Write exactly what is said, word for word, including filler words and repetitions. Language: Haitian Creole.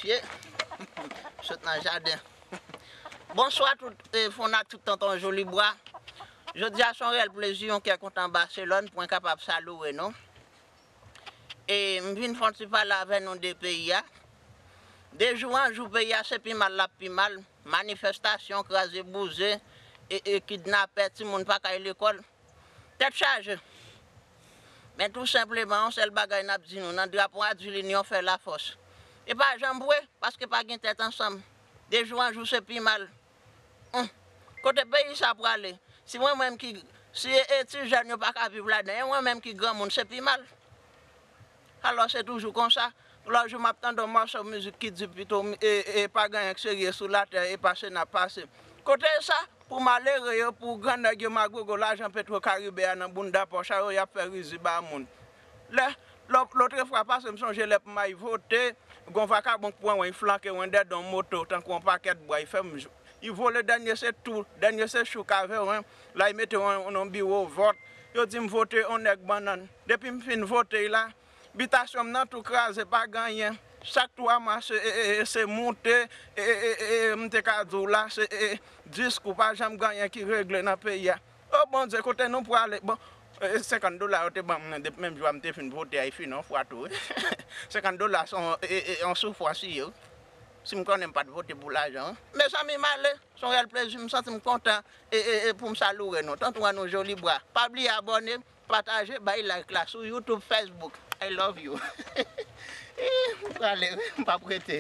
Mesye, sot nan jaden. Bonswa tout eh, fanatik Tonton Jolibwa. Jodi a se yon reyèl plezi, yon kè kontan Baselòn pou mwen kapab salouwe nou. E m vin fè yon ti pale avè nou de peyi a. De jou an jou, peyi a se pi mal l ap pi mal. Manifestasyon, kraze bouze, e, e kidnapè, timoun pa ka al lekòl. Tèt chaje. Men tou senpleman, yon sèl bagay n ap di nou, nan drapo a di linyon fè lafòs. E pa janm vre, paske pa gen tèt ansanm. De jou an jou, se pi mal. Hum. Kote peyi sa prale? Si mwen menm ki, si e, e ti jèn yo pa ka viv ladan, e mwen menm ki granmoun, se pi mal. Alò, se toujou konsa. Lòt jou, m ap tande yon mòso mizik ki di pito, e, e pa gen anyen k serye sou latè, e pase n ap pase. Kote sa? Pou malere yo, pou grannèg yo, magougo, lajan Petro Karibe a nan bounda pòch a yo, y ap fè rizi ba moun. Lè, lò- lòtrefwa pase, m sonje lè pou m al vote, gon vakabon k pran wen, flanke wen dèyè yon moto, tankou yon pakèt bwa, y fè m, y vole dènye se tou, dènye se chouk avè wen, la y mete wen nan biwo vòt, yo di m vote yon nèg bannann. Depi m fin vote y la, bitasyon m nan tou kraze, pa gen anyen. Chak twa mwa se, e, e, e, se moute, e, e, e, e, m te ka di w la, se, e, e, diskou, pa janm gen anyen ki regle nan peyi a. O Bondye, kote nou prale? Bon, e, e, senkant dola yo te ban m nan, depi menm jou a m te fin vote a, e fini yon fwa tou, wi. Senkant dola se yon, e, e, e, yon soufrans li ye, wi. Si m konnen m pa t vote pou lajan, wi. Mezanmi, m ale, se yon reyèl plezi, m santi m kontan, e, e, e, pou m salouwe nou. Tantou an nou Jolibwa. Pa bliye abòne, pataje, bay like la sou YouTube, Facebook. I love you. Ih, m prale, wi, m p ap rete.